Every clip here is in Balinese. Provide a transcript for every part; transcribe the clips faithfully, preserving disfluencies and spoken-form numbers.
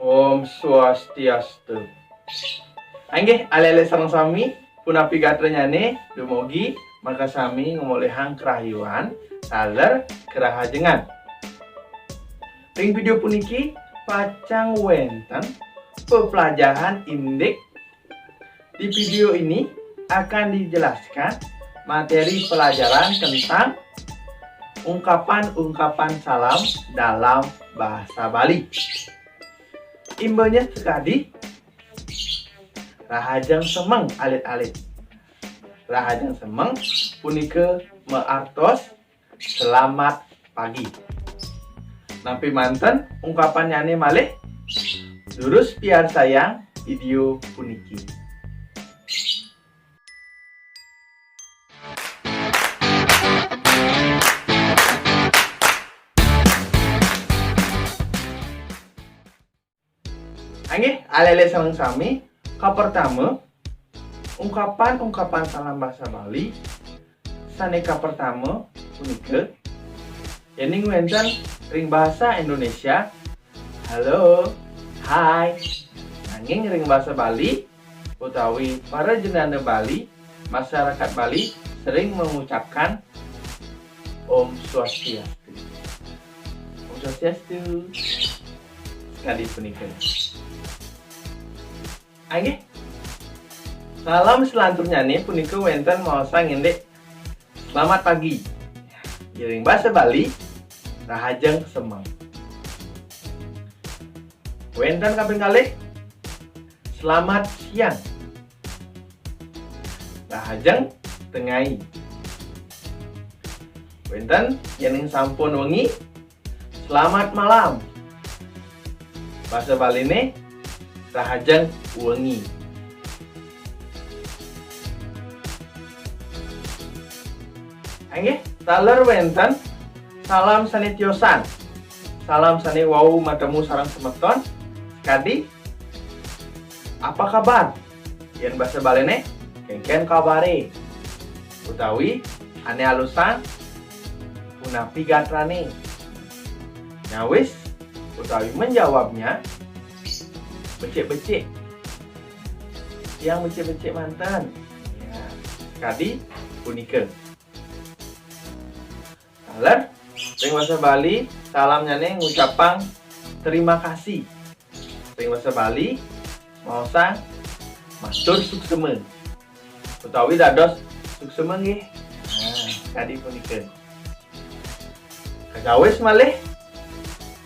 Om Swastiastu. Inggih, alit-alit sareng sami, punapi gatranyane? Dumugi makasami ngamolihang karahayuan taler karahajengan. Ring video puniki pacang wenten pepelajaran indik. Di video ini akan dijelaskan materi pelajaran tentang ungkapan-ungkapan salam dalam bahasa Bali. Imbanya sakadi, rahajeng semeng alit-alit. Rahajeng semeng punika maartos selamat pagi. Nampi manten ungkapannyane malih? Durus piarsayang video puniki. Inggih, alit-alit sareng sami, kapertama, ungkapan-ungkapan salam basa Bali sane kapertama punika yening wenten ring basa Indonesia, halo, hai. Nanging ring basa Bali utawi para jenana Bali, masyarakat Bali sering mengucapkan Om Swastiastu. Om Swastiastu. Kadi punika. Inggih. Salam selanturnyane punika wenten maosang indik selamat pagi. Ring basa Bali, rahajeng semeng. Wenten kaping kalih, selamat siang. Rahajeng tengai. Wenten yening sampun wengi, selamat malam. Basa Baline, rahajeng wengi. Inggih, taler wenten salam sane tiosan. Salam sane wau matemu sareng semeton. Kadi, apa kabar? Yen basa Baline, kengken kabare? Utawi ane alusan, punapi gatrane? Nyawis utawi menjawabnya, becik-becik. Tiang becik-becik manten. Ya, kadi punika. Taler, ring basa Bali, salamnyane ngucapang terima kasih. Ring basa Bali, maosang matur suksema. Utawi dados suksema nggih. Nah, kadi punika. Kacawis malih,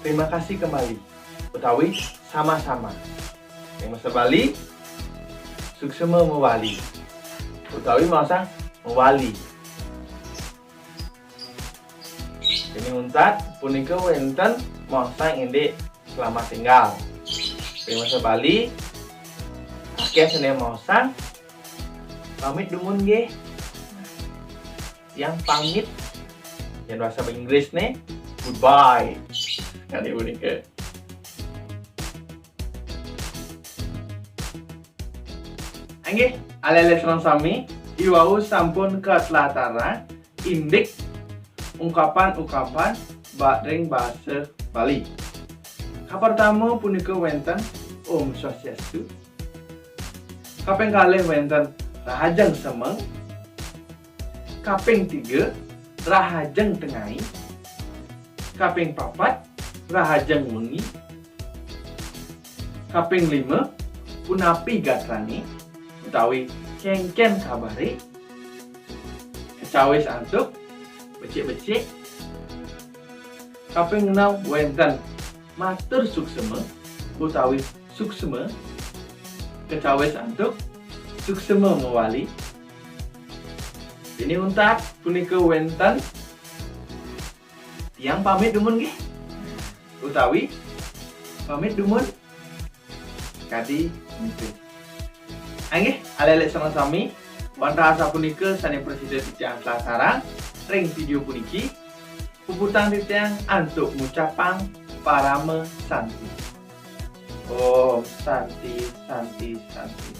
terima kasih kembali. Utawi sama-sama. Ring basa Bali, suksema mawali. Utawi maosang mawali. Dene untat punika wenten maosang indik selamat tinggal. Ring basa Bali, akeh sane maosang pamit dumun nggih. Tiang pamit. Yen basa Inggrisne, goodbye. Kadi punika. Inggih, alit-alit sareng sami, iwau sampun katlatarang indik ungkapan-ungkapan ba-, ring basa Bali. Kapertama punika wenten Om Swastiastu. Kaping kalih wenten Rahajeng Semeng. Kaping tiga, Rahajeng Tengai. Kaping papat, Rahajeng Wengi. Kaping lima, Punapi gatrane utawi kengken kabare. Kacawis antuk, becik-becik. Kaping enam wenten matur suksema utawi suksema. Kacawis antuk, suksema mawali. Dene untat punika wenten tiang pamit dumun nggih. Utawi pamit dumun kadi punika. Inggih, alit-alit sareng sami, wantah asapunika sane prasida titiang tlasarang ring video puniki. Puputang titiang antuk ngucapang parama santi. Om Santi, Santi, Santi.